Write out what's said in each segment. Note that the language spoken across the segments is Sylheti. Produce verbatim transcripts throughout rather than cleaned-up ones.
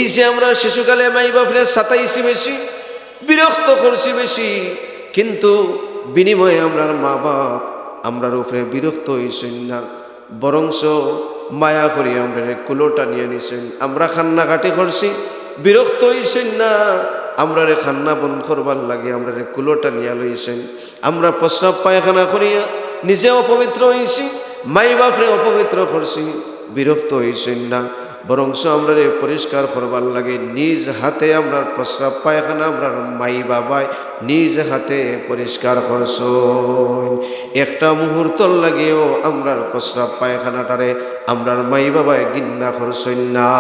এই যে আমরা শিশুকালে মাই বাপরে সাতাইছি বেশি, বিরক্ত করছি বেশি, কিন্তু বিনিময়ে আমরার মা বাপ আমরার উপরে বিরক্ত অইছইন না, বরঞ্চ মায়া করি আমরারে কুলো টানিয়া নিছইন। আমরা কান্নাকাটি করছি, বিরক্ত অইছইন না, আমরারে কান্না বন্ধ করবার লাগি আমরারে কুলো টানিয়া লইছইন। আমরা প্রস্রাব পায়খানা করিয়া নিজে অপবিত্র অইছি, মাই বাপরে অপবিত্র করছি, বিরক্ত অইছইন না, বরঞ্চ আমরারে পরিষ্কার করবার লাগি নিজ হাতে আমরার প্রস্রাব পায়খানা আমরার মাই বাবায় নিজ হাতে পরিষ্কার করছইন। একটা মুহূর্তর লাগিও আমরার প্রস্রাব পায়খানাটারে আমরার মাই বাবায় ঘিন্না করছইন না,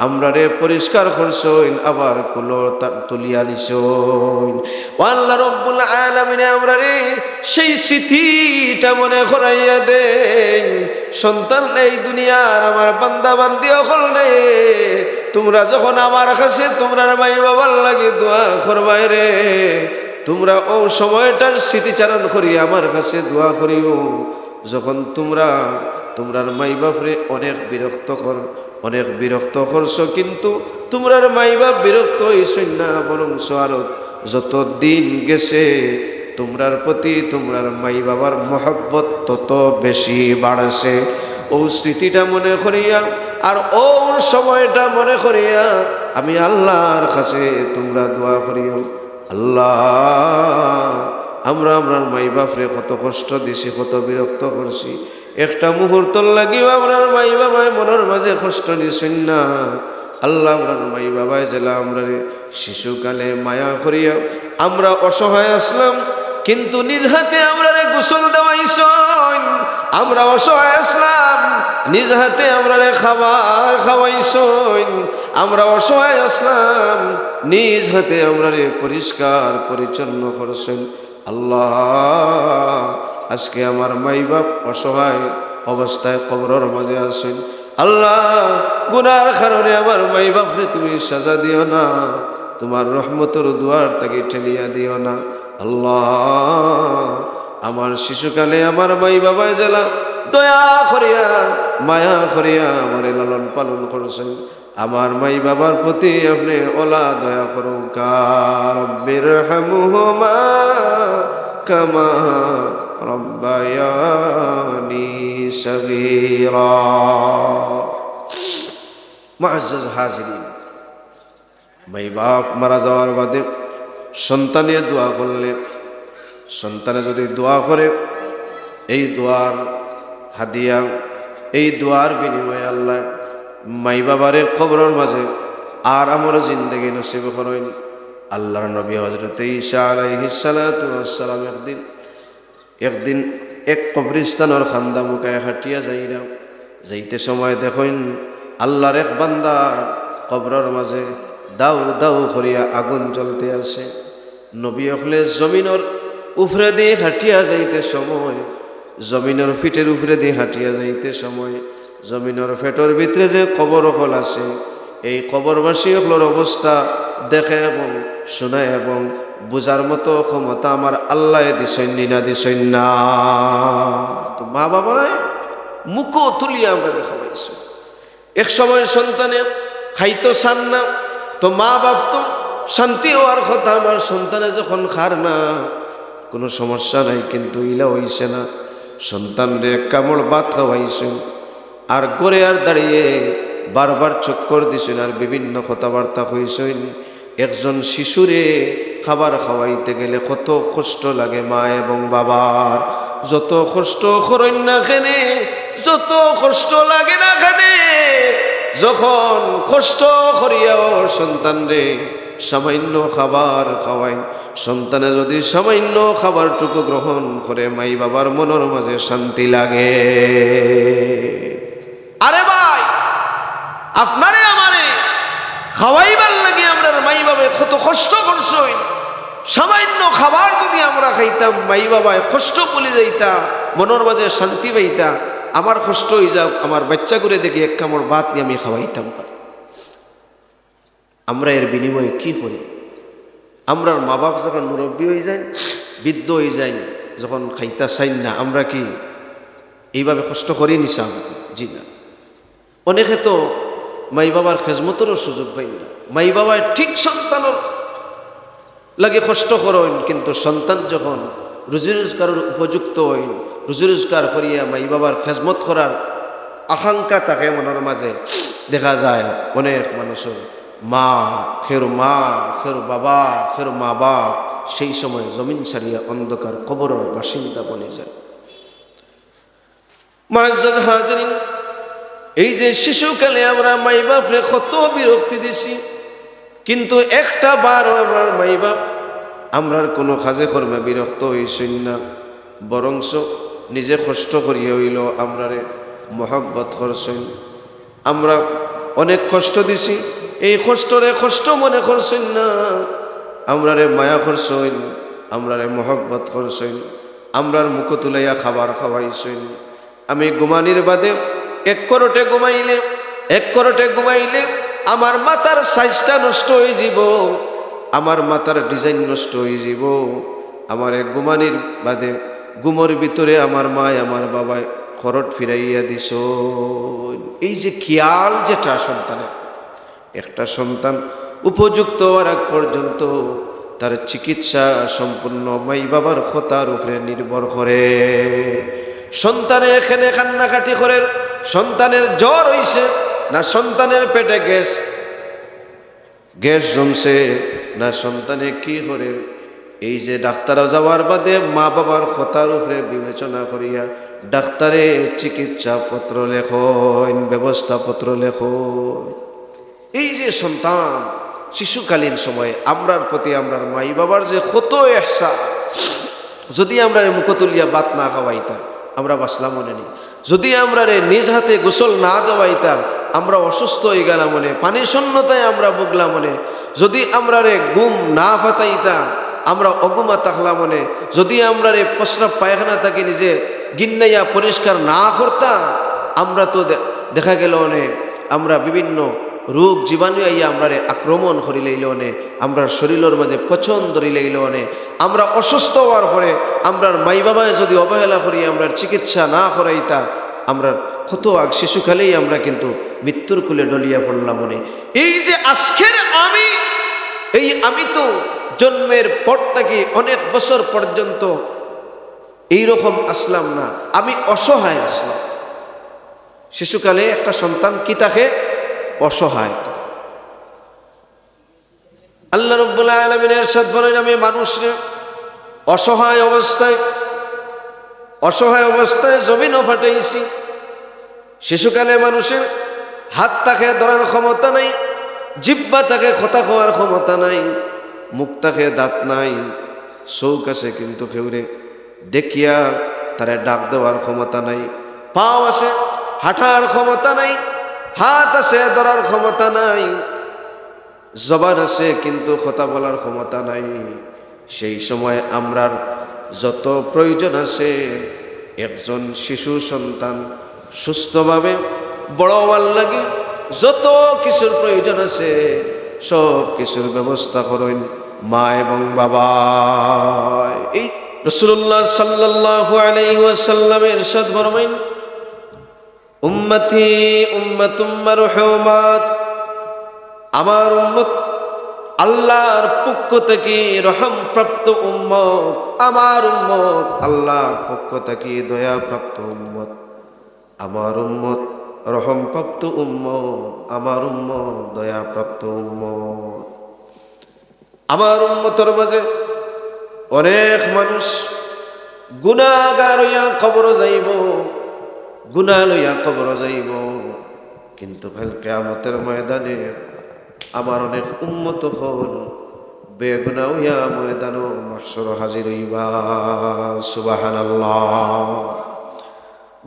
আমরারে পরিষ্কার করছইন, আবার কুলো তা-, তুলিয়া নিছইন। ও আল্লাহ রব্বুল আলামিনে আমরারে সেই স্মৃতিটা মনে করাইয়া দেইন। সন্তান এই দুনিয়ার আমার বান্দা বান্দি অকল রে, তুমরা যখন আমার কাছে তুমরার মাই বাবার লাগি দোয়া করবায় রে, তুমরা অউ সময়টার স্মৃতিচারণ করি আমার কাছে দোয়া করিও। যখন তুমরা তুমরার মাই বাপরে অনেক বিরক্ত কর, অনেক বিরক্ত করছো, কিন্তু তুমরার মাই বাপ বিরক্ত অইছইন না, বরঞ্চ আরো যত দিন গেছে তুমরার প্রতি তুমরার মাই বাবার মহব্বত তত বেশি বাড়ছে। অউ স্মৃতিটা মনে করিয়া আর অউ সময়টা মনে করিয়া আমি আল্লাহর কাছে তুমরা দোয়া করিও। আল্লাহ, আমরা আমরার মাই বাপরে কত কষ্ট দিছি, কত বিরক্ত করছি। একটা মুহূর্তর লাগিও আমরার মাই বাবায় মনর মাঝে কষ্ট নিছইন না। আল্লাহ, আমরার মাই বাবায় যেলা আমরারে শিশুকালে মায়া করিয়া আমরা অসহায় আছলাম, কিন্তু নিজ হাতে আমরারে গোসল দেওয়াইছইন। আমরা অসহায় আছলাম, নিজ হাতে আমরারে খাবার খাওয়াইছইন। আমরা অসহায় আছলাম, নিজ হাতে আমরারে পরিষ্কার পরিচ্ছন্ন করছইন। আল্লাহ, আজকে আমার মাই বাপ অসহায় অবস্থায় কবরর মাঝে আছইন। আল্লাহ, গুনার কারণে আমার মাই বাপরে তুমি সাজা দিও না, তুমার রহমতর দুয়ার থাকি ঠেলিয়া দিও না। আল্লাহ, আমার শিশুকালে আমার মাই বাবায় যেলা দয়া করিয়া, মায়া করিয়া আমারে লালন পালন করছইন, আমার মাই বাবার প্রতি আপনে অলা দয়া করুক্কা। রব্বির হামহুমা কামা রব্বায়ানি সগীরা। মুআজ্জাজ হাজিরিন, মাই বাপ মারা যাওয়ার বাদে সন্তানে দোয়া করলে, সন্তানে যদি দোয়া করে, এই দোয়ার হাদিয়া, এই দোয়ার বিনিময়ে আল্লাহ মাই বাবারে কবরর মাঝে আরামর জিন্দেগি নসিব করইন। আল্লাহর নবী হযরতে ঈসা আলাইহিস সালাতু ওয়াস সালাম একদিন, একদিন এক কবরস্থানর কান্দা মুখায় হাঁটিয়া যাইরা, যাইতে সময় দেখইন আল্লাহর এক বান্দা কবরর মাঝে দাউ দাউ করিয়া আগুন জ্বলতে আছে। নবী অকলে জমিনর উপরেদি হাঁটিয়া যাইতে সময়, জমিনর ফিটের উপরেদি হাঁটিয়া যাইতে সময়, জমিনর ফেটর ভিতরে যে কবর অকল আছে, এই কবরবাসী অকলর অবস্থা দেখে এবং শুনে এবং বুঝার মতো ক্ষমতা আমার আল্লায় দিছইন নি না দিছইন না? তো মা বাবায় মুখো তুলিয়া আমরারে খাওয়াইছইন। এক সময় সন্তানে খাইতো চার না, তো মা বাপ তো শান্তি হওয়ার কথা, আমার সন্তানে যখন খার না, কোনো সমস্যা নাই, কিন্তু ইলা অইছে না। সন্তানরে এক কামড় ভাত খাওয়াইছইন, আর ঘরে আর দাঁড়িয়ে বারবার চক্কর দিছইন, আর বিভিন্ন কথাবার্তা কইছইন। একজন শিশুরে খাবার খাওয়াইতে গেলে কত কষ্ট লাগে মা এবং বাবার। যত কষ্ট করইন না কেনে, যত কষ্ট লাগে না কেনে, যখন কষ্ট করিয়াও সন্তানরে সামান্য খাবার খাওয়াইন, সন্তানে যদি সামান্য খাবারটুকু গ্রহণ করে, মাই বাবার মনর মাঝে শান্তি লাগে। আরে ভাই, আপনারে আমারে খাওয়াইবার লাগি আমরার মাই বাবায় কত কষ্ট করছইন। সামান্য খাবার যদি আমরা খাইতাম, মাই বাবায় কষ্ট ভুলি যাইতা, মনর মাঝে শান্তি পাইতা। আমার কষ্ট অইযাউক, আমার বাইচ্চাগুরে দেখি এক কামড় ভাত নি আমি খাওয়াইতাম পারি। আমরা এর বিনিময়ে কি করি? আমরার মা বাপ যখন মুরব্বি অইযাইন, বৃদ্ধ অইযাইন, যখন খাইতা চাইন না, আমরা কি এইভাবে কষ্ট করি নি চাম? জি না। অনেকে তো মাই বাবার খেজমতরও সুযোগ পাইন না। মাই বাবায় ঠিক সন্তানর লাগি কষ্ট করইন, কিন্তু সন্তান যখন রুজি রোজগারর উপযুক্ত অইন, রুজি রোজগার করিয়া মাই বাবার খেজমত করার আকাঙ্ক্ষা থাকে মনর মাঝে, দেখা যায় অনেক মানুষর মা, কেউর মা, কেউর বাবা, কেউর মা বাপ সেই সময় জমিন ছাড়িয়া অন্ধকার কবরর বাসিন্দা বনি যায়। মুআজ্জাজ হাজিরিন, এই যে শিশুকালে আমরা মাই বাপরে কত বিরক্তি দিছি, কিন্তু একটা বারও আমরার মাই বাপ আমরার কোনো কাজে কর্মে বিরক্ত অইছইন না, বরঞ্চ নিজে কষ্ট করিয়া অইলেও আমরারে মহব্বত করছইন। আমরা অনেক কষ্ট দিছি, এই কষ্টরে কষ্ট মনে করছইন না, আমরারে মায়া করছইন, আমরারে মহব্বত করছইন, আমরার মুখো তুলাইয়া খাবার খাওয়াইছইন। আমি ঘুমানির বাদে এক করটে ঘুমাইলে, এক করটে ঘুমাইলে আমার মাথার সাইজটা নষ্ট অইযিবো, আমার মাথার design নষ্ট অইযিবো। আমারে ঘুমানির বাদে ঘুমর ভিতরে আমার মায় আমার বাবায় করট ফিরাইয়া দিছইন। এই যে খেয়াল যেটা সন্তানের, একটা সন্তান উপযুক্ত অওয়ার আগ পর্যন্ত তার চিকিৎসা সম্পূর্ণ মাই বাবার কথার উপরে নির্ভর করে। সন্তানে এখানে কান্নাকাটি করের, সন্তানের জ্বর অইছে, না সন্তানের পেটে গ্যাস, গ্যাস জমছে, না সন্তানে কি করের, এই যে ডাক্তারো যাওয়ার বাদে মা বাবার কথার উপরে বিবেচনা করিয়া ডাক্তারে চিকিৎসা পত্র লেখইন, ব্যবস্থা পত্র লেখইন। এই যে সন্তান শিশুকালীন সময়ে আমরার প্রতি আমরার মাই বাবার যে কত এহসান, যদি আমরারে মুখো তুলিয়া ভাত না খাওয়াইতা, আমরা বাঁচলাম অনে নি। যদি আমরারে নিজ হাতে গোসল না দেওয়াইতা, আমরা অসুস্থ অইগেলাম অনে, পানি শূন্যতায় আমরা ভুগলাম অনে। যদি আমরারে ঘুম না ফাতাইতা, আমরা অঘুমা থাকলাম অনে। যদি আমরারে প্রস্রাব পায়খানা থাকি নিজে গিন্নাইয়া পরিষ্কার না করতা, আমরা তো দে-, দেখা গেলো অনে আমরা বিভিন্ন রোগ জীবাণু আইয়া আমরারে আক্রমণ করিলাইলো অনে, আমরার শরীলর মাঝে পচন ধরিলাইলো অনে। আমরা অসুস্থ অওয়ার পরে আমরার মাই বাবায় যদি অবহেলা করি, আমরার চিকিৎসা না করাইতা, আমরার কত আগ শিশুকালেই আমরা কিন্তু মৃত্যুর কোলে ঢলিয়া পড়লাম অনে। এই যে আজকের আমি, এই আমি তো জন্মের পর থাকি অনেক বছর পর্যন্ত এইরকম আছলাম না, আমি অসহায় আছলাম। শিশুকালে একটা সন্তান কি থাকে? অসহায়। আল্লাহ রাব্বুল আলামিন এরশাদ ফরমাইন, আমি মানুষরে অসহায় অবস্থায়, অসহায় অবস্থায় জমিনো পাঠাইছি। শিশুকালে মানুষের হাত থাকে ধরার ক্ষমতা নাই, জিব্বা থাকে কথা কওয়ার ক্ষমতা নাই, মুখ থাকে দাঁত নাই, চউখ আছে কিন্তু কেউরে দেখিয়া তারে ডাক দেওয়ার ক্ষমতা নাই, পাও আছে হাঁটার ক্ষমতা নাই, হাত আছে ধরার ক্ষমতা নাই, জবান আছে কিন্তু কথা বলার ক্ষমতা নাই। সেই সময় আমরার যত প্রয়োজন আছে, একজন শিশু সন্তান সুস্থভাবে বড় অওয়ার লাগি যত কিছুর প্রয়োজন আছে, সব কিছুর ব্যবস্থা করইন মা এবং বাবা। এই রাসূলুল্লাহ সাল্লাল্লাহু আলাইহি ওয়াসাল্লাম এরশাদ ফরমাইন, উম্মতি উম্মাতুম মারহুমাত, আমার উম্মত আল্লাহর পক্ষ থাকি রহমপ্রাপ্ত উম্মত, আমার উম্মত আল্লাহর পক্ষ থাকি দয়াপ্রাপ্ত উম্মত, আমার উম্মত রহমপ্রাপ্ত উম্মত, আমার উম্মত দয়াপ্রাপ্ত উম্মত। আমার উম্মতর মাঝে অনেক মানুষ গুনাগার অইয়া কবরো যাইবো, গুনা লইয়া কবরো যাইবো, কিন্তু কাল কিয়ামতের ময়দানে আমার অনেক উম্মত অকল বেগুনা অইয়া ময়দানো মাহশরো হাজির অইবা। সুবহানাল্লাহ।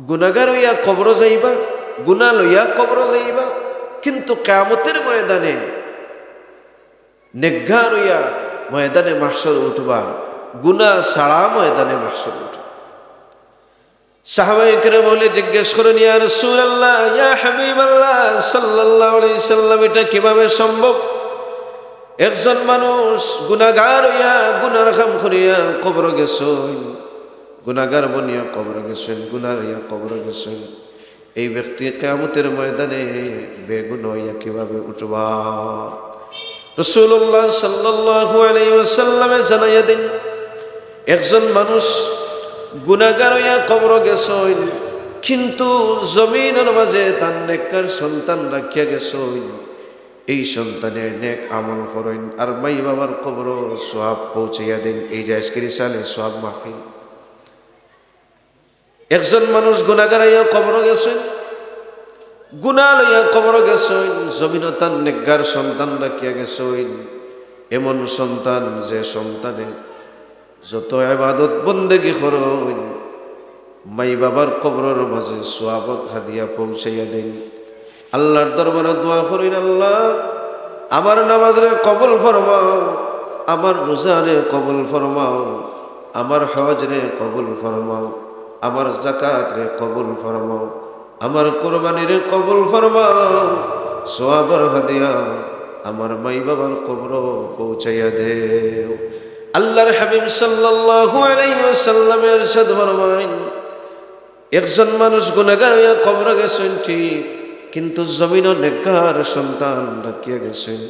গুনাগার অইয়া কবরো যাইবা, গুনা লইয়া কবরো যাইবা, কিন্তু কিয়ামতের ময়দানে নেকগার অইয়া ময়দানে মাহশর উঠবা, গুনা ছাড়া ময়দানে মাহশর উঠবা। সাহাবায়ে কেরাম অকলে জিজ্ঞেস করইন, ইয়া রাসূলুল্লাহ, ইয়া হাবিবাল্লাহ সাল্লাল্লাহু আলাইহি সাল্লাম, এটা কিভাবে সম্ভব? একজন মানুষ গুনাগার অইয়া গুনার কাম করিয়া কবরো গেছইন, গুনাগার বনিয়া কবরো গেছইন, গুনা লইয়া কবরো গেছইন, এই ব্যক্তি কিয়ামতের ময়দানে বেগুনা অইয়া কিভাবে উঠবা? রাসূলুল্লাহ সাল্লাল্লাহু আলাইহি ওয়াসাল্লামে জানাইয়া দেন, একজন মানুষ গুনাহগার অইয়া কবরো গেছইন, কিন্তু জমিনর মাঝে তান নেককার সন্তান রাখিয়া গেছইন। এই সন্তানে নেক আমল করইন আর মাই বাবার কবরো সওয়াব পৌঁছাইয়া দেন। এই যে আজকের ইসালে সওয়াব মাহফিল, একজন মানুষ গুনাহগার অইয়া কবরো গেছইন, গুনাহ লইয়া কবরো গেছইন, জমিনো তান নেককার সন্তান রাখিয়া গেছইন, এমন সন্তান যে সন্তানে যত ইবাদত বন্দেগি করইন, মাই বাবার কবরর মাঝে সওয়াবর হাদিয়া পৌঁছাইয়া দেন। আল্লাহর দরবারে দোয়া করইন, "আল্লাহ, আমার নামাজরে কবুল ফরমাও, আমার রোজারে কবুল ফরমাও, আমার হজরে কবুল ফরমাও, আমার যাকাতরে কবুল ফরমাও, আমার কুরবানিরে কবুল ফরমাও, সওয়াবর হাদিয়া আমার মাই বাবার কবরো পৌঁছাইয়া দেও।" আল্লাহর হাবিব সাল্লাল্লাহু আলাইহি ওয়াসাল্লামে ইরশাদ ফরমাইন, একজন মানুষ গুনাহগার অইয়া কবরো গেছইন ঠিক, কিন্তু জমিনো নেককার সন্তান রাখিয়া গেছইন।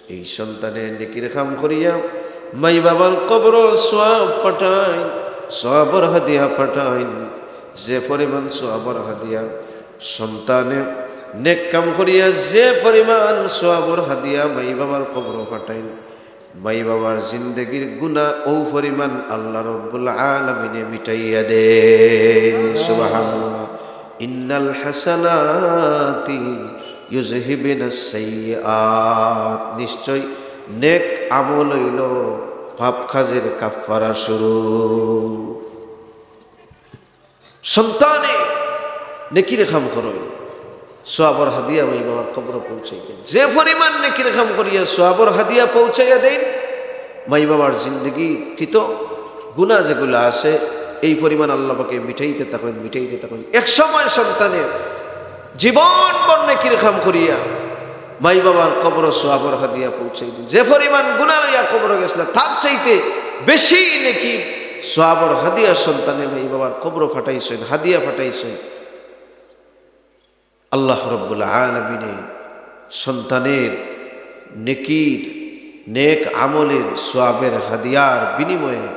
এই সন্তানে নেকির কাম করিয়া মাই বাবার কবরো সওয়াব পাঠাইন, সওয়াবর হাদিয়া পাঠাইন। যে পরিমাণ সওয়াবর হাদিয়া সন্তানে নেক কাম করিয়া, যে পরিমাণ সওয়াবর হাদিয়া মাই বাবার কবরো পাঠাইন, মাই বাবার জিন্দেগির গুনাহ অউ পরিমাণ আল্লাহ রব্বুল আলামিনে মিটাইয়া দেন। সুবহানাল্লাহ। ইন্নাল হাসানাতি ইউযহিবনাস সাইয়্যিআত, নিশ্চয় নেক আমল অইলো পাপ কাজের কাফফারা স্বরূপ। সন্তানে নেকির কাম করইন, সওয়াবর হাদিয়া মাই বাবার কবরো পৌঁছাই দেন। যে পরিমাণ নেকির কাম করিয়া সওয়াবর হাদিয়া পৌঁছাইয়া দেন, মাই বাবার জিন্দেগির কৃত গুনাহ যেগুলা আছে, এই পরিমাণ আল্লাহ পাকে মিটাইতে থাকইন, মিটাইতে থাকইন। এক সময় সন্তানে জীবনভর নেকির কাম করিয়া মাই বাবার কবরো সওয়াবর হাদিয়া পৌঁছাই দেন। যে পরিমাণ গুনাহ লইয়া কবরো গেছলা, তার চাইতে বেশি নেকি সওয়াবর হাদিয়া সন্তানে মাই বাবার কবরো পাঠাইছইন, হাদিয়া পাঠাইছইন। আল্লাহ রব্বুল আলামিনে সন্তানের নেকির, নেক আমলের সওয়াবের হাদিয়ার বিনিময়ে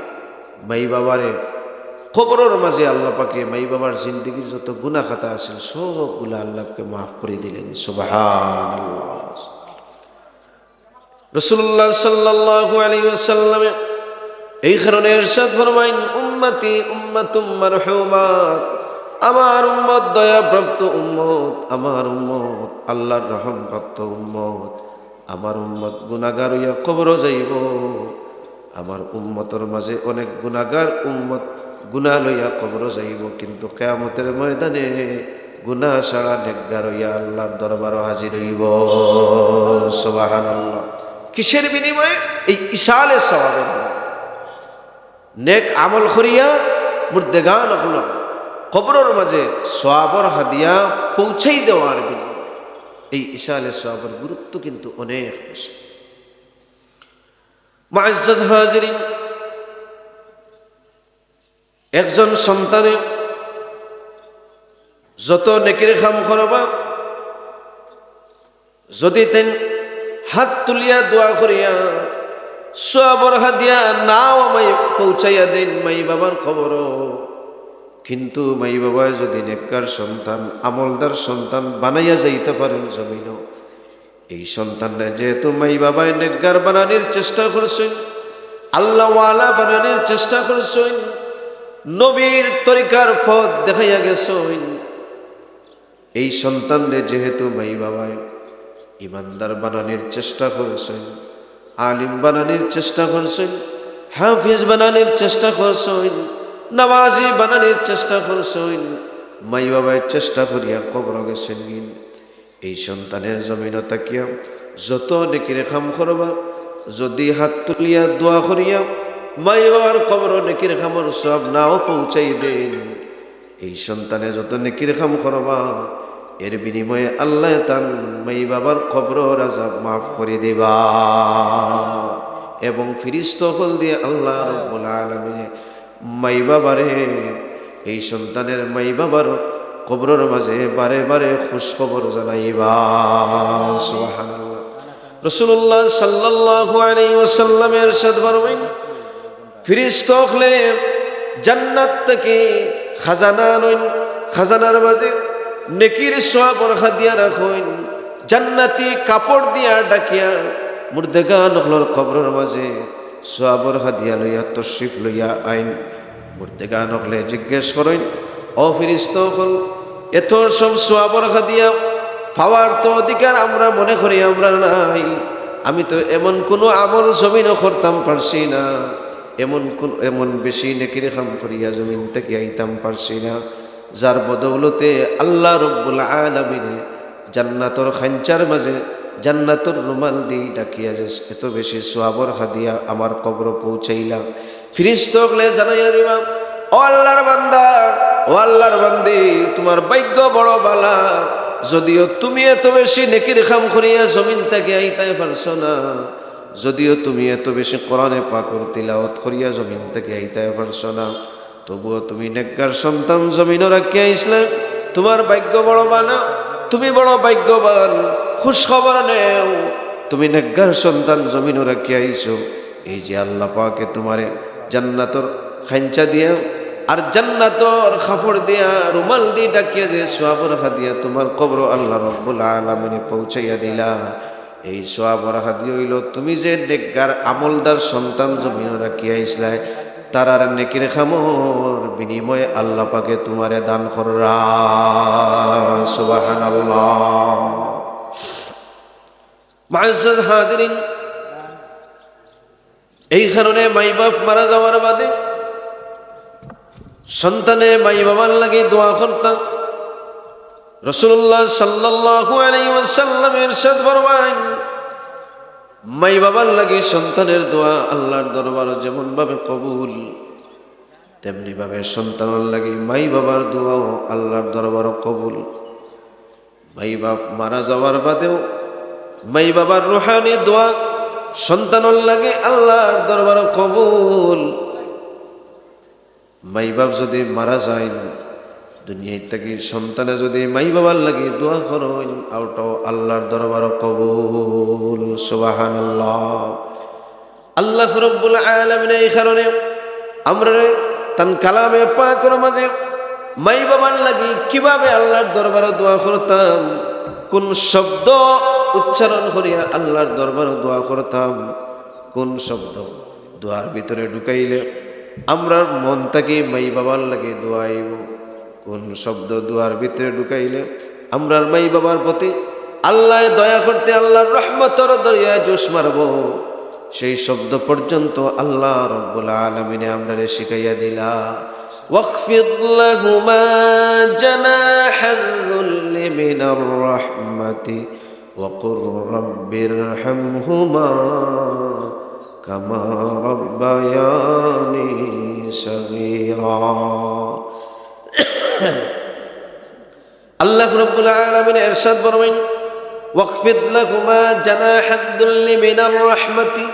মাই বাবারে কবরর মাঝে আল্লাহ পাকে মাই বাবার জিন্দেগির যত গুনাহ খাতা আছিল সবগুলা আল্লাহ পাকে মাফ করি দিলেন। সুবহানাল্লাহ। রাসূলুল্লাহ সাল্লাল্লাহু আলাইহি ওয়াসাল্লামে এই কারণে ইরশাদ ফরমাইন, "উম্মতি উম্মাতুম মারহুমাত", আমার উম্মত দয়াপ্রাপ্ত উম্মত, আমার উম্মত আল্লাহর রহমপ্রাপ্ত উম্মত, আমার উম্মত গুনাহগার অইয়া কবরো যাইবো। আমার উম্মতর মাঝে অনেক গুনাহগার উম্মত গুনাহ লইয়া কবরো যাইবো, কিন্তু কিয়ামতের ময়দানে গুনাহ ছাড়া নেকগার অইয়া আল্লাহর দরবারো হাজির অইবো। সুবহানাল্লাহ। কিসের বিনিময়ে? এই ইসালে সওয়াবের বিনিময়ে। নেক আমল করিয়া মুর্দেগান অকলর কবরর মাঝে সওয়াবর হাদিয়া পৌঁছাই দেওয়ার বিনিময়ে। এই ইসালে সওয়াবর গুরুত্ব কিন্তু অনেক বেশি। মুআজ্জাজ হাজিরিন, একজন সন্তানে যত নেকির কাম করবা, যদি তাইন হাত তুলিয়া দোয়া করিয়া সওয়াবর হাদিয়া নাও মাই পৌঁছাইয়া দেইন মাই বাবার কবরো, কিন্তু মাই বাবায় যদি নেককার সন্তান, আমলদার সন্তান বানাইয়া যাইতা পারইন জমিনো, এই সন্তানরে যেহেতু মাই বাবায় নেকগার বানানির চেষ্টা করছইন, আল্লাহওয়ালা বানানির চেষ্টা করছইন, নবীর তরিকার পথ দেখাইয়া গেছইন, এই সন্তানরে যেহেতু মাই বাবায় ইমানদার বানানির চেষ্টা করছইন, আলিম বানানির চেষ্টা করছইন, হাফিজ বানানির চেষ্টা করছইন, নামাজি বানানির চেষ্টা করছইন, মাই বাবায় চেষ্টা করিয়া কবরো গেছইন গিন, এই সন্তানে জমিনো থাকিয়া যত নেকির কাম করবা, যদি হাত তুলিয়া দোয়া করিয়া মাই বাবার কবরো নেকির কামর সওয়াব নাও পৌঁছাই দেইন, এই সন্তানে যত নেকির কাম করবা, এর বিনিময়ে আল্লায় তান মাই বাবার কবরর আযাব মাফ করি দিবা। এবং ফিরিস্তা অকল দিয়া আল্লাহ রব্বুল আলামিনে মাই বাবারে, এই সন্তানের মাই বাবার কবরর মাঝে বারে বারে খুশখবর জানাইবা। সুবহানাল্লাহ। রাসূলুল্লাহ সাল্লাল্লাহু আলাইহি ওয়াসাল্লামে ইরশাদ ফরমাইন, ফিরিস্তা অকলে জান্নাত থাকি খাজানা আনইন, খাজানার মাঝে নেকির সওয়াবর হাদিয়া রাখইন, জান্নাতি কাপড় দিয়া ঢাকিয়া মুর্দেগান অকলর কবরর মাঝে সওয়াবর হাদিয়া লইয়া তশরিফ লইয়া আইন। মুর্দেগান অকলে জিজ্ঞেস করইন, "ও ফিরিস্তা অকল, এত সব সওয়াবর হাদিয়া পাওয়ার তো অধিকার আমরা মনে করি আমরার নাই। আমি তো এমন কুনু আমল জমিনো করতাম পারছি না, এমন কুন, এমন বেশি নেকির কাম করিয়া জমিন থাকি আইতাম পারছি না, যার বদৌলতে আল্লাহ রব্বুল আলামিনে জান্নাতর খাঞ্চার মাঝে জান্নাতর রুমাল দি ঢাকিয়া যে এত বেশি সওয়াবর হাদিয়া আমার কবরো পৌঁছাইলা।" ফিরিস্তা অকলে জানাইয়া দিবা, "ও আল্লাহর বান্দা, ও আল্লাহর বান্দি, তুমার ভাগ্য বড় বালা, যদিও তুমি এত বেশি নেকির কাম করিয়া জমিন থাকি আইতায় পারছো না, যদিও তুমি এত বেশি কোরআনে পাকর তিলাওয়াত করিয়া জমিন থাকি আইতায় পারছো না, তবুও তুমি নেককার সন্তান জমিনো রাখিয়া আইছলায়, তুমার ভাগ্য বড় বালা, তুমি বড় ভাগ্যবান। খুশখবর নেও, তুমি নেককার সন্তান জমিনো রাখিয়া আইছো। এই যে আল্লাহ পাকে তুমারে জান্নাতর খাঞ্চা দিয়া আর জান্নাতর কাপড় দিয়া রুমাল দি ঢাকিয়া যে সওয়াবর হাদিয়া তুমার কবরো আল্লাহ রব্বুল আলামিনে পৌঁছাইয়া দিলা, এই সওয়াবর হাদিয়া অইলো তুমি যে নেককার আমলদার সন্তান জমিনো রাখিয়া আইছলায়, তারার নেকির কামর বিনিময়ে আল্লাহ পাকে তুমারে দান কররা।" সুবহানাল্লাহ। মুআজ্জাজ হাজিরিন, এই কারণে মাই বাপ মারা যাওয়ার বাদে সন্তানে মাই বাবার লাগি দোয়া করতা। রাসূলুল্লাহ সাল্লাল্লাহু আলাইহি ওয়াসাল্লাম ইরশাদ ফরমাইন, মাই বাবার লাগি সন্তানের দোয়া আল্লাহর দরবারো যেমন ভাবে কবুল, তেমনি ভাবে সন্তানর লাগি মাই বাবার দোয়াও আল্লাহর দরবারো কবুল। মাই বাপ মারা যাওয়ার বাদেও মাই বাবার রুহানি দোয়া সন্তানর লাগি আল্লাহর দরবারো কবুল। মাই বাপ যদি মারা যাইন, দুনিয়াত থাকি সন্তানে যদি মাই বাবার লাগি দোয়া করইন, অউটাও আল্লাহর দরবারো কবুল। সুবহানাল্লাহ। আল্লাহ রব্বুল আলামিনে এই কারণে আমরারে তান কালামে পাকর মাঝে মাই বাবার লাগি কিভাবে আল্লাহর দরবারো দোয়া করতাম, কুন শব্দ উচ্চারণ করিয়া আল্লাহর দরবারো দোয়া করতাম, কুন শব্দ দোয়ার ভিতরে ঢুকাইলে আমরার মন থাকি মাই বাবার লাগি দোয়া আইবো, কুন শব্দ দোয়ার ভিতরে ঢুকাইলে আমরার মাই বাবার প্রতি আল্লায় দয়া করতে আল্লাহর রহমতর দরিয়ায় জোশ মারবো, সেই শব্দ পর্যন্ত আল্লাহ রব্বুল আলামিনে আমরারে শিখাইয়া দিলা। واخفض لهما جناح الذل من الرحمة وقل رب ارحمهما كما ربياني صغيرا। আল্লাহ রাব্বুল আলামিন ইরশাদ ফরমাইন, "واخفض لهما جناح الذل من الرحمة।"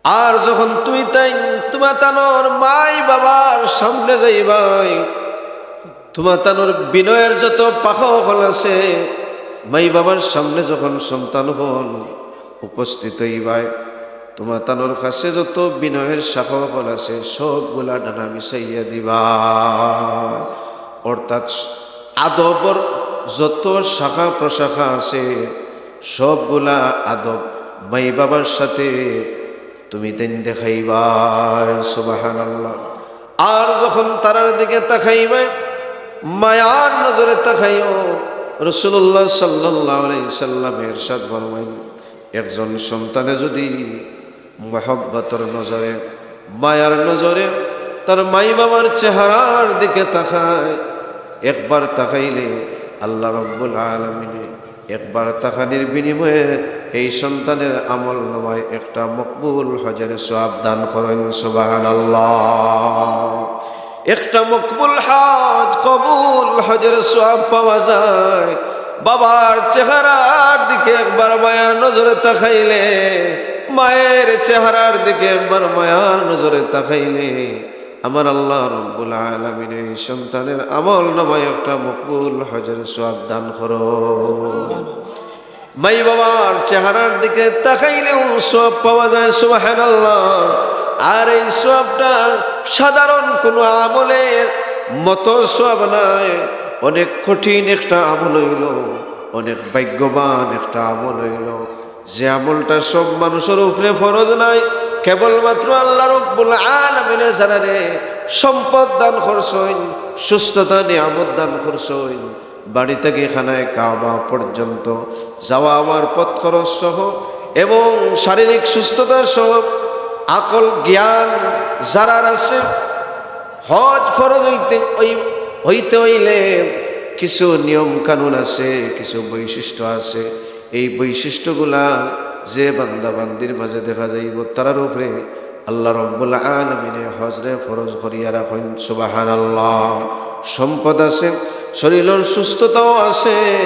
আর যখন তুই তাইন তুমা তানোর মাই বাবার সামনে যাইবায়, তুমা তানোর বিনয়ের যত পাখা অকল আছে, মাই বাবার সামনে যখন সন্তান অকল উপস্থিত অইবায়, তুমা তানোর কাছে যত বিনয়ের শাখা অকল আছে, সবগুলা ডানা বিছাইয়া দিবা। অর্থাৎ আদবর যত শাখা প্রশাখা আছে, সবগুলা আদব মাই বাবার সাথে তুমি তাইন দেখাইবায়। সুবহানাল্লাহ। আর যখন তারার দিকে তাকাইবায়, মায়ার নজরে তাকাইও। রাসূলুল্লাহ সাল্লাল্লাহু আলাইহি সাল্লামে ইরশাদ ফরমাইন, একজন সন্তানে যদি মহব্বতর নজরে, মায়ার নজরে তার মাই বাবার চেহারার দিকে তাকায়, একবার তাকাইলে আল্লাহ রাব্বুল আলামিনে একবার তাকানির বিনিময়ে এই সন্তানের আমল নামায় একটা মকবুল হজের সওয়াব দান করেন। সুবহানাল্লাহ। একটা মকবুল হজ, কবুল হজের সওয়াব পাওয়া যায়। বাবার চেহারার দিকে একবার মায়ার নজরে তাকাইলে, মায়ের চেহারার দিকে একবার মায়ার নজরে তাকাইলে, আমার আল্লাহ রব্বুল আলামিন এই সন্তানের আমল নামায় একটা মকবুল হজের সওয়াব দান করো। মাই বাবার চেহারার দিকে তাকাইলেও সওয়াব পাওয়া যায়, সুবহানাল্লাহ। আর এই সওয়াবটা সাধারণ কোনো আমলের মতো সওয়াব নয়, অনেক কঠিন একটা আমল অইলো, অনেক ভাগ্যবান একটা আমল অইলো। যে আমলটা সব মানুষের উপরে ফরজ নায়, কেবলমাত্র আল্লাহ রব্বুল আলামিনে যারারে সম্পদ দান করছইন, সুস্থতা নিয়ামত দান করছইন, বাড়ি থাকি খানায়ে কাবা পর্যন্ত যাওয়া আওয়ার পথ খরচ সহ এবং শারীরিক সুস্থতা সহ আকল জ্ঞান যারার আছে, হজ ফরজ হইতে, হই-, হইতে হইলে কিছু নিয়ম কানুন আছে, কিছু বৈশিষ্ট্য আছে। এই বৈশিষ্ট্যগুলা যে বান্দা বান্দির মাঝে দেখা যাইবো, তারার উপরে আল্লাহ রব্বুল আলামিনে হজরে ফরজ করিয়া রাখইন। সুবহানাল্লাহ। সম্পদ আছে, শরীরর সুস্থতাও আছে,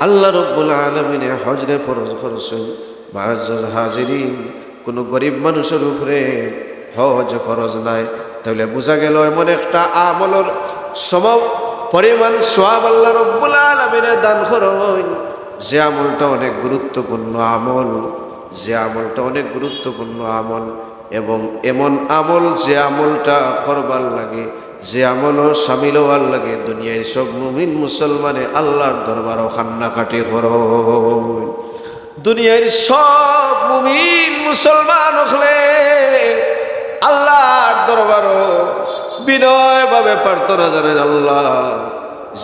আল্লাহ রব্বুল আলামিনে হজরে ফরজ করছইন। মুআজ্জাজ হাজিরিন, কোনো গরিব মানুষের উপরে হজ ফরজ নাই, তাহলে বুঝা গেল এমন একটা আমলর সম পরিমাণ সওয়াব আল্লাহ রব্বুল আলামিনে দান করইন। যে আমলটা অনেক গুরুত্বপূর্ণ আমল, যে আমলটা অনেক গুরুত্বপূর্ণ আমল, এবং এমন আমল যে আমলটা করবার লাগে, যে আমলও সামিল হওয়ার লাগে দুনিয়ার সব মুমিন মুসলমানে আল্লাহর দরবারও কান্নাকাটি করইন। দুনিয়ার সব মুমিন মুসলমান অকলে আল্লাহর দরবারও বিনয়ভাবে প্রার্থনা জানাইন, "আল্লাহ,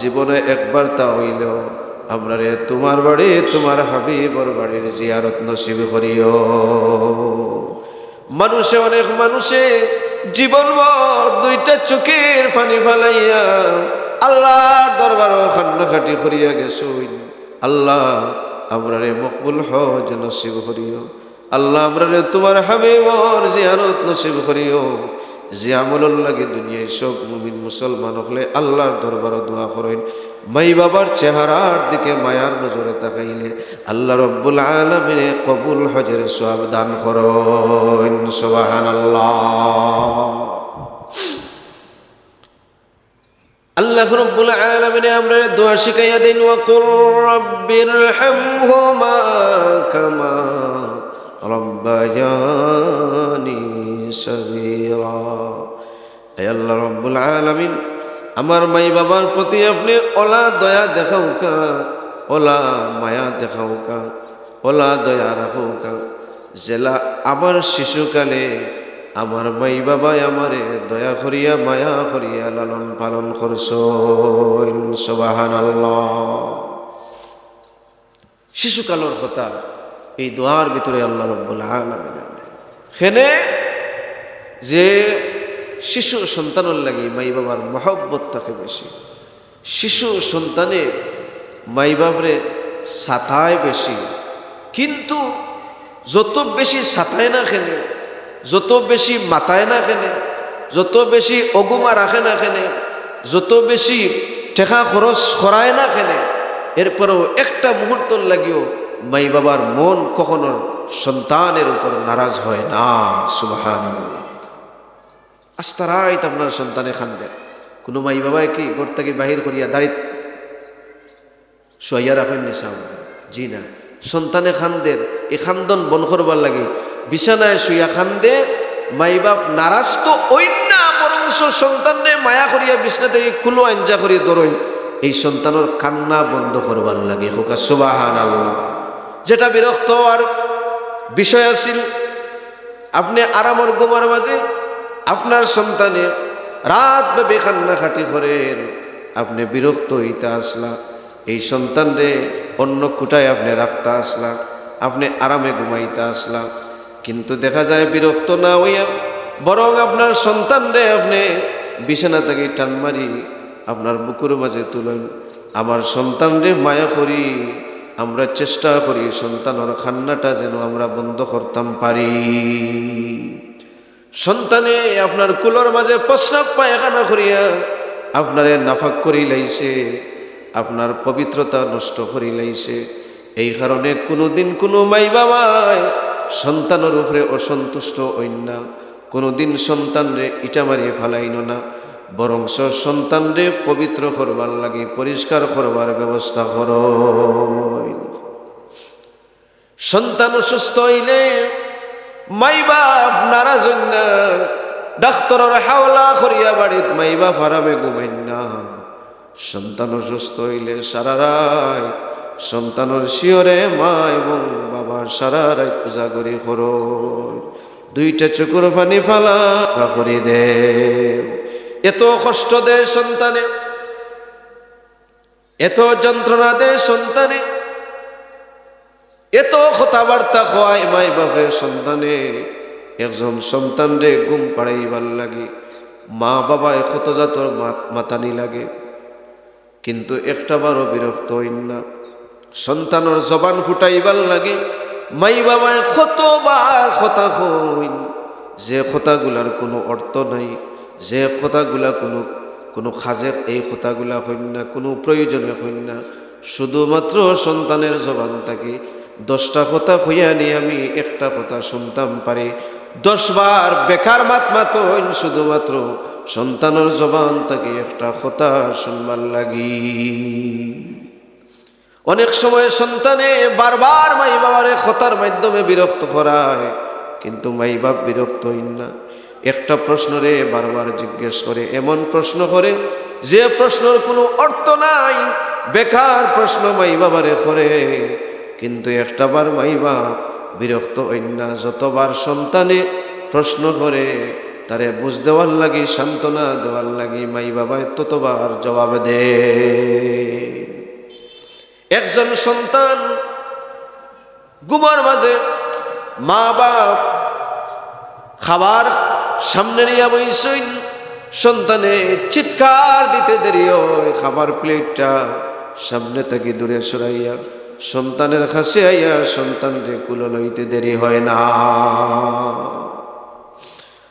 জীবনে একবার তা হইলেও আমরারে তোমার বাড়ি, তোমার হাবিবর বাড়ির জিয়ারত নসিব করিও।" মানুষে, অনেক মানুষে জীবনভর দুইটা চোখের পানি ফালাইয়া আল্লাহর দরবারও কান্নাকাটি করিয়া গেছইন, "আল্লাহ, আমরারে মকবুল হজ নসিব করিও। আল্লাহ, আমরারে তোমার হাবিবর জিয়ারত নসিব করিও।" যে আমলর লাগি দুনিয়ার সব মুমিন মুসলমান অকলে আল্লাহর দরবারও দোয়া করইন, মাই বাবার চেহারার দিকে মায়ার নজরে তাকাইলে আল্লাহ রব্বুল আলামিনে কবুল হজের সওয়াব দান করইন। সুবহানাল্লাহ। আল্লাহ রব্বুল আলামিনে আমরারে দোয়া শিখাইয়া দেইন, "ওয়া কুর রাব্বির হামহুমা কামা রাব্বায়ানি সগীরা।" হে আল্লাহ রব্বুল আলামিন, আমার মাই বাবার প্রতি আপনে অলা দয়া দেখাউক্কা, অলা মায়া দেখাউক্কা, অলা দয়া রাখউক্কা, যেলা আমার শিশুকালে আমার মাই বাবায় আমারে দয়া করিয়া, মায়া করিয়া লালন পালন করছইন। সুবহানাল্লাহ। শিশুকালর কথা এই দোয়ার ভিতরে আল্লাহ রব্বুল আলামিন কেনে যে শিশু সন্তানর লাগি মাই বাবার মহব্বত থাকে বেশি, শিশু সন্তানে মাই বাপরে সাতায় বেশি, কিন্তু যত বেশি সাতায় না কেনে, যত বেশি মাতায় না কেনে, যত বেশি অগুমা রাখে না কেনে, যত বেশি টেকা খরচ করায় না কেনে, এরপরেও একটা মুহূর্তর লাগিও মাই বাবার মন কখনো সন্তানের উপর নারাজ হয় না। সুবহানাল্লাহ। আস্তা রাইত আপনার সন্তানে কান্দের, কোনো মাই বাবায় কি ঘর থাকি বাহির করিয়া দাড়িত শুয়াইয়া রাখইন নি সাব? জি না। সন্তানে কান্দের, এই কান্দন বন্ধ করবার লাগি বিছানায় শুইয়া কান্দে। মাই বাপ নারাজ তো অইন না, বরঞ্চ সন্তানরে মায়া করিয়া বিছনা থাকি কুলো আঞ্জা করিয়া ধরইন, এই সন্তানর কান্না বন্ধ করবার লাগি। কউক্কা সুবহানাল্লাহ। যেটা বিরক্ত অওয়ার বিষয় আছিল, আপনে আরামর ঘুমর মাঝে আপনার সন্তানে রাত ব্যাপী কান্নাকাটি করের, আপনে বিরক্ত অইতা আছলা, এই সন্তানরে অন্য কুটায় আপনে রাখতা আছলা, আপনে আরামে ঘুমাইতা আছলা, কিন্তু দেখা যায় বিরক্ত না অইয়া বরং আপনার সন্তানরে আপনে বিছানা থাকি টান মারি আপনার বুকুর মাঝে তুলইন। আমার সন্তানরে মায়া করি, আমরা চেষ্টা করি সন্তানর কান্নাটা যেন আমরা বন্ধ করতাম পারি। সন্তানে আপনার কুলর মাঝে প্রস্রাব পায়খানা করিয়া আপনারে নাপাক করি লাইছে, আপনার পবিত্রতা নষ্ট করি লাইছে। এই কারণে কোনোদিন কোনো মাই বাবায় সন্তানর উপরে অসন্তুষ্ট অইন না। কোনোদিন সন্তানরে ইটা মারিয়া ফালাইন না, বরঞ্চ সন্তানরে পবিত্র করবার লাগি, পরিষ্কার করবার ব্যবস্থা করইন। সন্তান অসুস্থ অইলে মাই বাপ নারাজ অইন না, ডাক্তরর হাওলা করিয়া বাড়িত মাই বাপ আরামে ঘুমাইন না। সন্তান অসুস্থ অইলে সারা রাইত সন্তানর শিয়রে মা এবং বাবা সারা রাইত উজাগরি করইন। দুইটা চকুর পানি ফালা করি দেও। এত কষ্ট দেয় সন্তানে, এত যন্ত্রণা দেয় সন্তানে, এত কথাবার্তা কয় মাই বাপে সন্তানে। একজন সন্তানরে ঘুম পাড়াইবার লাগি মা বাবায় কত জাতর মাত-, মাতানি লাগে, কিন্তু একটা বারও বিরক্ত অইন না। সন্তানর জবান ফুটাইবার লাগি মাই বাবায় কতবার কথা কইন, যে কথাগুলার কোনো অর্থ নাই, যে কথাগুলা কোনো, কোনো কাজে এই কথাগুলা কইন না, কোনো প্রয়োজনে কইন না। শুধুমাত্র সন্তানের জবান থাকি দশটা কথা কইয়া নি আমি একটা কথা শুনতাম পারি, দশ বার বেকার মাত মাতইন শুধুমাত্র সন্তানর জবান থাকি একটা কথা শুনবার লাগি। অনেক সময় সন্তানে বারবার মাই বাবারে কথার মাধ্যমে বিরক্ত করায়, কিন্তু মাই বাপ বিরক্ত অইন না। একটা প্রশ্নরে বারবার জিজ্ঞেস করে, এমন প্রশ্ন করে যে প্রশ্নর কোনো অর্থ নাই, বেকার প্রশ্ন মাই বাবারে করে, কিন্তু একটা বার মাই বাপ বিরক্ত অইন না। যতবার সন্তানে প্রশ্ন করে, তারে বুঝ দেওয়ার লাগি, সান্ত্বনা দেওয়ার লাগি মাই বাবায় ততবার জবাব দেয়। একজন সন্তান ঘুমর মাঝে মা বাপ খাবার সামনে নিয়া বইছইন, সন্তানে চিৎকার দিতে দেরি হয়, খাবার প্লেটটা সামনে থাকি দূরে সরাইয়া সন্তানের কাছে আইয়া সন্তানরে কুলো লইতে দেরি হয় না।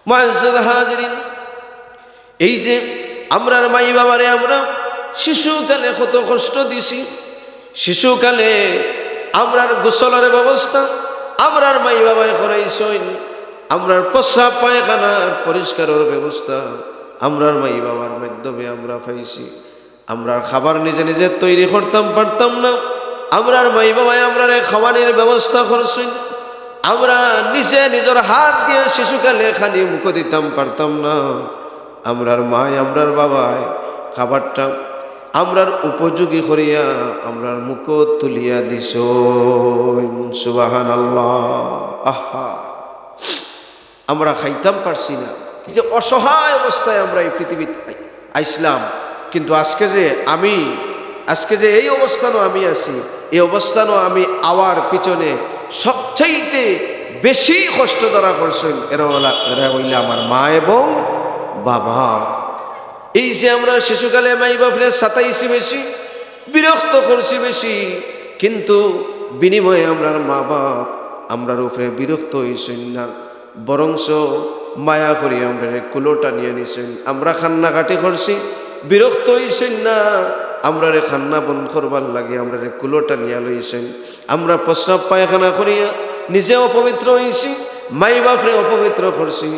মুআজ্জাজ হাজিরিন, এই যে আমরার মাই বাবারে আমরা শিশুকালে কত কষ্ট দিছি, শিশুকালে আমরার গোসলর ব্যবস্থা আমরার মাই বাবায় করাইছইন, আমরার প্রস্রাব পায়খানার পরিষ্কারর ব্যবস্থা আমরার মাই বাবার মাধ্যমে আমরা পাইছি। আমরার খাবার নিজে নিজে তৈরি করতাম পারতাম না, আমরার মাই বাবায় আমরারে খাওয়ানির ব্যবস্থা করছইন। আমরা নিজে নিজর হাত দিয়া শিশুকালে খানি মুখো দিতাম পারতাম না, আমরার মায় আমরার বাবায় খাবারটা আমরার উপযোগী করিয়া আমরার মুখো তুলিয়া দিছইন। সুবহানাল্লাহ। আহা, আমরা খাইতাম পারছি না। যে অসহায় অবস্থায় আমরা এই পৃথিবীত আই-, আইছলাম, কিন্তু আজকে যে আমি, আজকে যে এই অবস্থানও আমি আছি, এই অবস্থানও আমি আওয়ার পিছনে সবচাইতে বেশি কষ্ট যারা করছইন, এরা হলা, এরা হইলা আমার মা এবং বাবা। এই যে আমরা শিশুকালে মাই বাপরে সাতাইছি বেশি, বিরক্ত করছি বেশি, কিন্তু বিনিময়ে আমরার মা বাপ আমরার উপরে বিরক্ত হইছইন না, বরঞ্চ মায়া করি আমরারে কুলো টানিয়া নিছইন। আমরা কান্নাকাটি করছি, বিরক্ত হইছইন না, আমরারে কান্না বন্ধ করবার লাগি আমরারে কুলো টানিয়া লইছইন। আমরা প্রস্রাব পায়খানা করিয়া নিজে অপবিত্র হইছি, মাই বাপরে অপবিত্র করছি,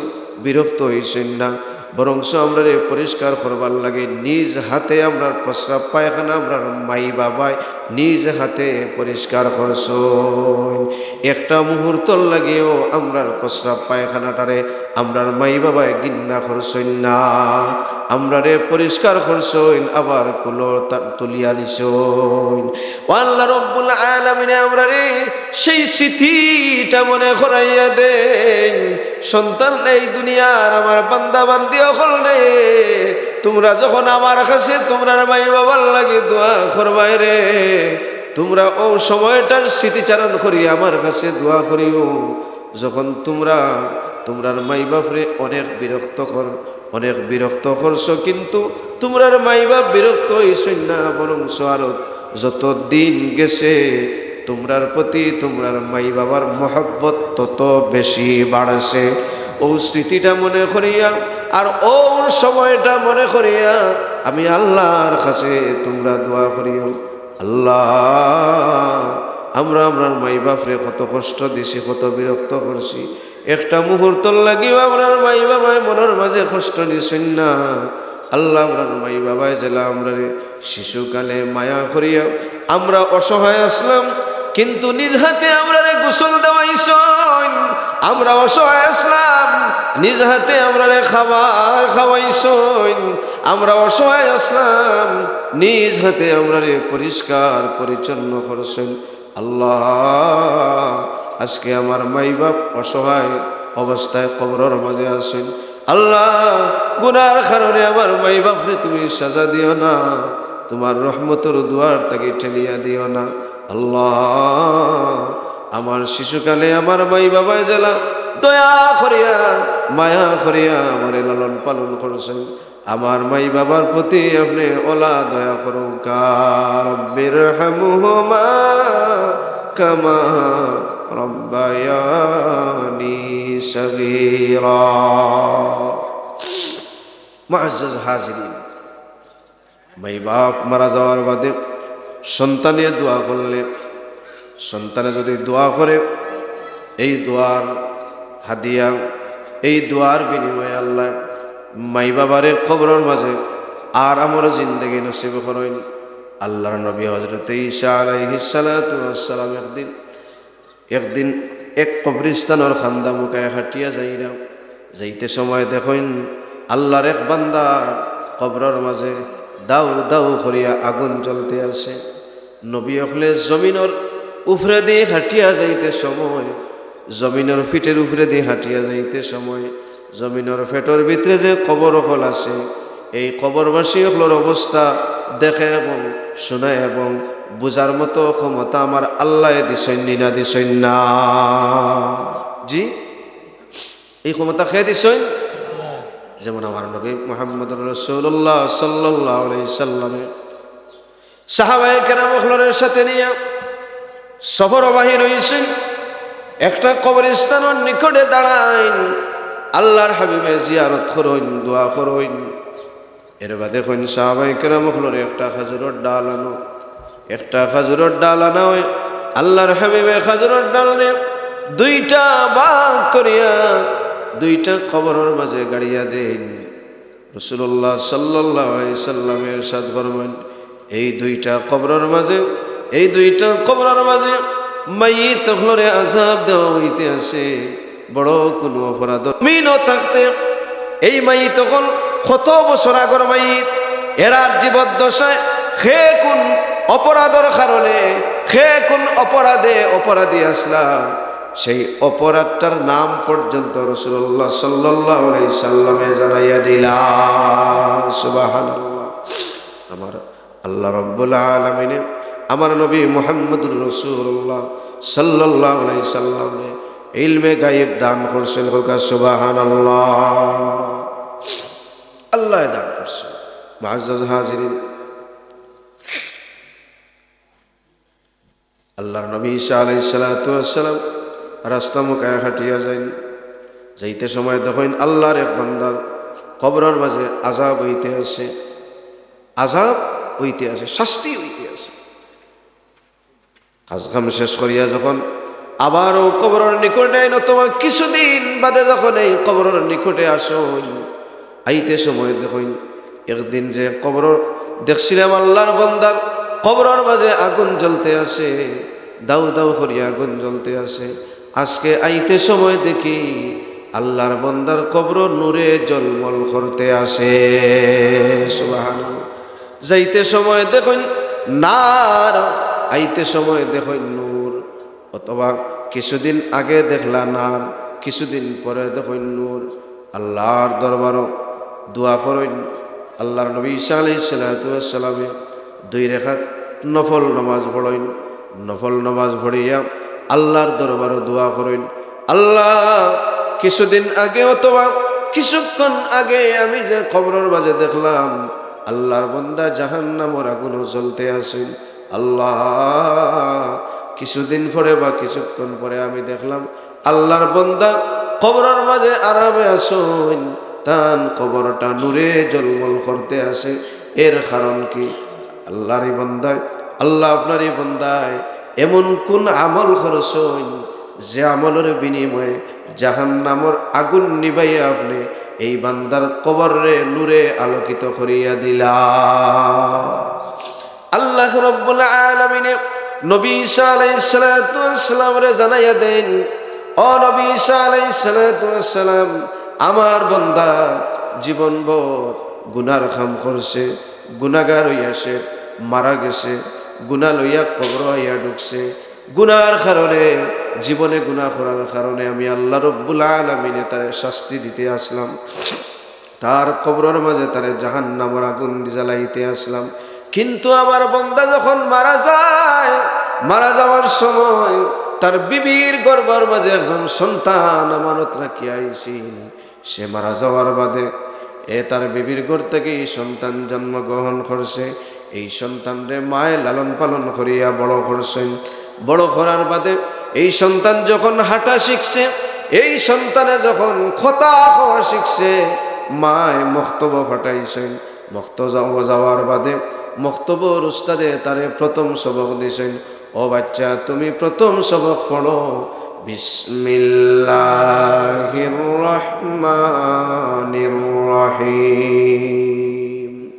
বিরক্ত হইছইন না, বরঞ্চ আমরারে পরিষ্কার করবার লাগি নিজ হাতে আমরার প্রস্রাব পায়খানা আমরার মাই বাবায় নিজ হাতে পরিষ্কার করছইন। একটা মুহূর্তর লাগিও আমরার প্রস্রাব পায়খানাটারে আমরার মাই বাবায় ঘিন্না করছইন না, আমরারে পরিষ্কার করছইন, আবার কুলো তা-, তুলিয়া নিছইন। ও আল্লাহ রব্বুল আলামিনে আমরারে সেই স্মৃতিটা মনে করাইয়া দেইন। সন্তান, এই দুনিয়ার আমার বান্দা বান্দি অকল রে, তোমরা যখন আমার কাছে তোমরার মাই বাবার লাগি দোয়া করবায় রে, তোমরা ও সময়টার স্মৃতিচারণ করি আমার কাছে দোয়া করিও। যখন তোমরা তোমরার মাই বাপরে অনেক বিরক্ত কর, অনেক বিরক্ত করছো, কিন্তু তোমরার মাই বাপ বিরক্ত হইছইন না, বরঞ্চ আরো যত দিন গেছে তোমরার প্রতি তোমরার মাই বাবার মহব্বত তত বেশি বাড়ছে। ও স্মৃতিটা মনে করিয়া আর ও সময়টা মনে করিয়া আমি আল্লাহর কাছে তোমরা দোয়া করিও। আল্লাহ, আমরা আমরার মাই বাপরে কত কষ্ট দিছি, কত বিরক্ত করছি, একটা মুহূর্তর লাগিও আমরার মাই বাবায় মনর মাঝে কষ্ট নিছইন না। আল্লাহ, আমরার মাই বাবায় যেলা আমরারে শিশুকালে মায়া করিয়া, আমরা অসহায় আছলাম, কিন্তু নিজ হাতে আমরারে গোসল দেওয়াইছইন। আমরা অসহায় আছলাম, নিজ হাতে আমরারে খাবার খাওয়াইছইন। আমরা অসহায় আছলাম, নিজ হাতে আমরারে পরিষ্কার পরিচ্ছন্ন করছইন। আল্লাহ, আজকে আমার মাই বাপ অসহায় অবস্থায় কবরর মাঝে আছইন। আল্লাহ, গুনার কারণে আমার মাই বাপরে তুমি সাজা দিও না, তুমার রহমতর দুয়ার থাকি ঠেলিয়া দিও না। আল্লাহ, আমার শিশুকালে আমার মাই বাবায় যেলা দয়া করিয়া, মায়া করিয়া আমারে লালন পালন করছইন, আমার মাই বাবার প্রতি আপনে অলা দয়া করুক্কা। রব্বির হামহুমা কামা রব্বায়ানি সগীরা। মুআজ্জাজ হাজিরিন, মাই বাপ মারা যাওয়ার বাদে সন্তানে দোয়া করলে, সন্তানে যদি দোয়া করে, এই দোয়ার হাদিয়া, এই দোয়ার বিনিময়ে আল্লাহ মাই বাবারে কবরর মাঝে আরামর জিন্দেগি নসিব করইন। আল্লাহর নবী হযরতে ঈসা আলাইহিস সালাতু ওয়াস সালাম একদিন, একদিন এক কবরস্থানর কান্দা মুখায় হাঁটিয়া যাইরা, যাইতে সময় দেখইন আল্লাহর এক বান্দা কবরর মাঝে দাউ দাউ করিয়া আগুন জ্বলতে আছে। নবী অকলে জমিনর উপরেদি হাঁটিয়া যাইতে সময়, জমিনর ফিটের উপরেদি হাঁটিয়া যাইতে সময়, জমিনর ফেটর ভিতরে যে কবর অকল আছে, এই কবরবাসী অকলর অবস্থা দেখে এবং শুনে এবং বুঝার মতো ক্ষমতা আমার আল্লায় দিছইন নি না দিছইন না? জি, এই ক্ষমতা কে দিছইন? যেমন আমার নবী মুহাম্মদুর রাসূলুল্লাহ সাল্লাল্লাহু আলাইহি সাল্লামে সাহাবায়ে কেরাম অকলরে সাথে নিয়া সফর বাহির অইছইন, একটা কবরস্থানর নিকটে দাঁড়াইন, আল্লাহর হাবিবে জিয়ারত করইন, দোয়া করইন। এর বাদে কইন সাহাবায়ে কেরাম অকলরে একটা খাজুরর ডাল আনো, একটা খাজুরর ডাল আনা অয়। আল্লাহর হাবিবে খাজুরর ডালরে দুইটা ভাগ করিয়া দুইটা কবরর মাঝে গাড়িয়া দেইন। রাসূলুল্লাহ সাল্লাল্লাহু আলাইহি সাল্লামে ইরশাদ ফরমাইন, এই দুইটা কবরর মাঝে, এই দুইটা কবরর মাঝে মাইয়িত অকলরে আযাব দেওয়া অইতে আছে। বড় কুনু অপরাধ জমিনো থাকতে এই মাইয়িত অকল কত বছর আগর মাইয়িত, এরার জীবদ্দশায় কে কুন অপরাধর কারণে, কে কুন অপরাধে অপরাধী আছলা, সেই অপরাধটার নাম পর্যন্ত রাসূলুল্লাহ সাল্লাল্লাহু আলাইহি সাল্লামে জানাইয়া দিলা। সুবহানাল্লাহ। আমার আল্লাহ রাব্বুল আলামিনে আমার নবী মুহাম্মদুর রাসূলুল্লাহ সাল্লাল্লাহু আলাইহি সাল্লামে ইলমে গায়েব দান করছইন, কউক্কা সুবহানাল্লাহ। আল্লায় দান করছইন। মুআজ্জাজ হাজিরিন, আল্লাহর নবী ঈসা আলাইহিস সালাতু ওয়াস সালাম রাস্তা মুখায় হাঁটিয়া যাইন, যাইতে সময় দেখইন আল্লাহর এক বান্দার কবরর মাঝে আযাব অইতে আছে, আযাব অইতে আছে, শাস্তি অইতে আছে। কাজ কাম শেষ করিয়া যখন আবার অউ কবরর নিকটে আইন, অথবা কিছুদিন বাদে যখন এই কবরর নিকটে আসইন, আইতে সময় দেখইন, একদিন যে কবর দেখছিলাম আল্লাহর বান্দার কবরর মাঝে আগুন জ্বলতে আছে, দাউ দাউ করিয়া আগুন জ্বলতে আছে, আজকে আইতে সময় দেখি আল্লাহর বান্দার কবর নূরে ঝলমল করতে আছে। সুবহানাল্লাহ। যাইতে সময় দেখইন নার, আইতে সময় দেখইন নূর। অথবা কিছুদিন আগে দেখলা নার, কিছুদিন পরে দেখইন নূর। আল্লাহর দরবারো দোয়া করইন। আল্লাহর নবী ঈসা আলাইহিস সালাতু ওয়াস সালামে দুই রাকাত নফল নামাজ পড়ইন। নফল নামাজ পড়িয়া আল্লাহর দরবারো দোয়া করইন, আল্লাহ, কিছুদিন আগে অথবা কিছুক্ষণ আগে আমি যে কবরর মাঝে দেখলাম আল্লাহর বান্দা জাহান্নামর আগুনো জ্বলতে আছইন, আল্লাহ, কিছুদিন পরে বা কিছুক্ষণ পরে আমি দেখলাম আল্লাহর বান্দা কবরর মাঝে আরামে আছইন, তান কবরটা নূরে ঝলমল করতে আছে। এর কারণ কি? আল্লাহর এই বান্দায়, আল্লাহ আপনার এই বান্দায় এমন কোন আমল করছইন যে আমলর বিনিময়ে জাহান্নামর আগুন নিবাইয়া আপনে এই বান্দার কবররে নূরে আলোকিত করিয়া দিলা। আল্লাহ রাব্বুল আলামিনে নবী ঈসা আলাইহিস সালাতু ওয়াস সালামরে জানাইয়া দেন, "ও নবী ঈসা আলাইহিস সালাতু ওয়াস সালাম, আমার বান্দা জীবনভর গুনার কাম করছে, গুনাগার অইয়া সে মারা গেছে, গুনা লইয়া কবরো আইয়া ঢুকছে, গুনার কারণে, জীবনে গুনা করার কারণে আমি আল্লাহ রাব্বুল আলামিনে তারে শাস্তি দিতে আসলাম, তার কবরর মাঝে তারে জাহান্নামর আগুন দি জ্বালাইতে আসলাম। কিন্তু আমার বান্দা যখন মারা যায়, মারা যাওয়ার সময় তার বিবির গর্ভর মাঝে একজন সন্তান আমানত রাখিয়া আইছিল। সে মারা যাওয়ার বাদে এ তার বিবির ঘর থাকি সন্তান জন্মগ্রহণ করছে। এই সন্তানরে মায়ে লালন পালন করিয়া বড় করছইন। বড় করার বাদে এই সন্তান যখন হাঁটা শিখছে, এই সন্তানে যখন কথা কওয়া শিখছে, মায়ে মক্তবো পাঠাইছইন। মক্তবো যাওয়ার বাদে মক্তবর উস্তাদে তারে প্রথম সবক দিছইন, "ও বাচ্চা, তুমি প্রথম সবক পড়ো, বিসমিল্লাহির রহমানির রহিম।"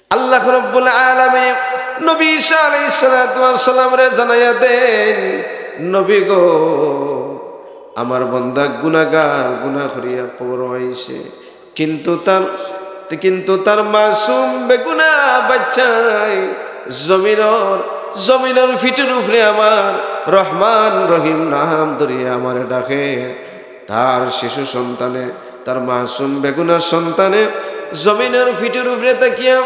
আল্লাহ রাব্বুল আলামিন নবী ঈসা আলাইহিস সালাতু ওয়াস সালামরে জানাইয়া দেন, "নবী গো, আমার বান্দা গুনাগার, গুনা করিয়া কবরো আইছে, কিন্তু তার, কিন্তু তার মাসুম বেগুনা বাচ্চায় জমিনর, জমিনর ফিটর উপরে আমার রহমান রহিম নাম ধরিয়া আমারে ডাকে।" তার শিশু সন্তানে, তার মাসুম বেগুনা সন্তানে জমিনর ফিটর উপরে থাকিয়া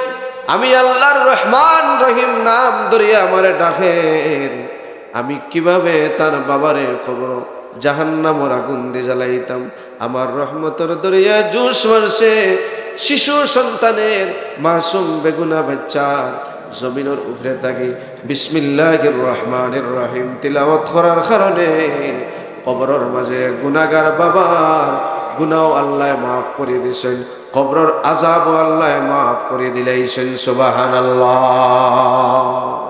আমি আল্লাহর রহমান রহিম নাম ধরিয়া আমারে ডাকের। আমি কিভাবে তার বাবারে কবরো জাহান্নামর আগুন দি জ্বালাইতাম? আমার রহমতর দরিয়া জোশ মারছে, শিশু সন্তানের, মাসুম বেগুনা বাচ্চার জমিনর উপরে থাকি বিসমিল্লাহির রহমানির রহিম তিলাওয়াত করার কারণে কবরর মাঝে গুনাগার বাবার গুনাও আল্লায় মাফ করি দিছইন, কবরর আযাবও আল্লায় মাফ করি দিলাইছইন। সুবহানাল্লাহ।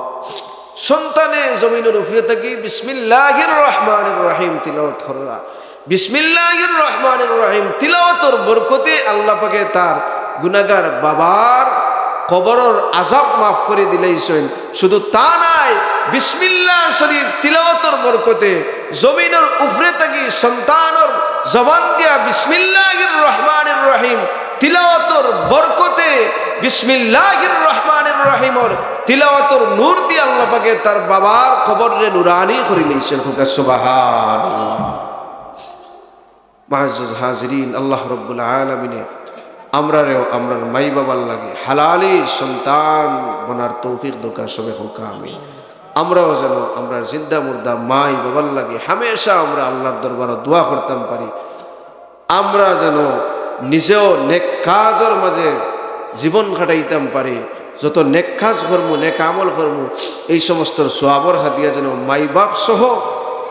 সন্তানে জমিনর উপরে থাকি বিসমিল্লাহির রহমানির রহিম তিলাওয়াত কররা। বিসমিল্লাহির রহমানির রহিম তিলাওয়াতর বরকতে আল্লাহ পাকে তার গুনাগার বাবার কবরর আযাব মাফ করি দিলাইছইন। শুধু তা নায়, বিসমিল্লাহ শরীফ তিলাওয়াতর বরকতে জমিনর উপরে থাকি সন্তানর জবান দিয়া বিসমিল্লাহির রহমানির রহিম তিলাওয়াতর বরকতে, বিসমিল্লাহির রহমানির রহিমর তিলাওয়াতর নূর দিয়া আল্লাহ পাকে তার বাবার কবররে নুরানি করি লইছইন। কউক্কা সুবহানাল্লাহ। মুআজ্জাজ হাজিরিন, আল্লাহ রাব্বুল আলামিনে আমরারেও আমরার মাই বাবার লাগি হালালি সন্তান বনার তৌফিক দেউক্কা, সবে কউক্কা আমিন। আমরাও যেন আমরার জিন্দা মুর্দা মাই বাবার লাগি হামেশা আমরা আল্লাহর দরবারো দোয়া করতাম পারি। আমরা যেন নিজেও নেক কাজর মাঝে জীবন কাটাইতাম পারি, যত নেক কাজ করমু, নেক আমল করমু, এই সমস্তর সওয়াবর হাদিয়া যেন মাই বাপ সহ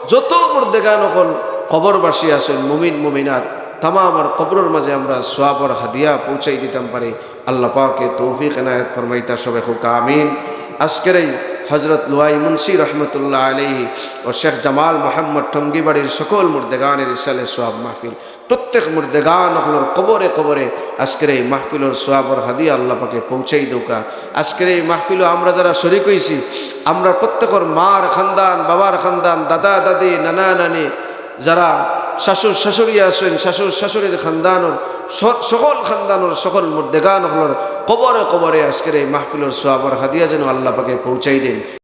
যত মুর্দেগান অকল কবরবাসী আছইন, মুমিন মুমিনাত, তামামর কবরর মাঝে আমরা সওয়াবর হাদিয়া পৌঁছাই দিতাম পারি। আল্লাহ পাকে তৌফিক এনায়েত ফরমাইতা, সবে কউক্কা আমিন। আজকের এই হযরত লুয়াই মুন্সি রহমতুল্লাহ আলাইহি ও শেখ জামাল মোহাম্মদ টঙ্গিবাড়ির সকল মুর্দেগানের ইসালে সওয়াব মাহফিল, প্রত্যেক মুর্দেগান অকলর কবরে কবরে আজকের এই মাহফিলর সওয়াবর হাদিয়া আল্লাহ পাকে পৌঁছাই দেউক্কা। আজকের এই মাহফিলো আমরা যারা শরিক অইছি, আমরা প্রত্যেকর মার খান্দান, বাবার খান্দান, দাদা দাদি, নানা নানি, যারা শাশুর শাশুড়ি আছইন, শাশুর শাশুড়ির খান্দানর স-, সকল খান্দানর সকল মুর্দেগান অকলর কবরে কবরে আজকের এই মাহফিলর সওয়াবর হাদিয়া যেন আল্লাহ পাকে পৌঁছাই দেন।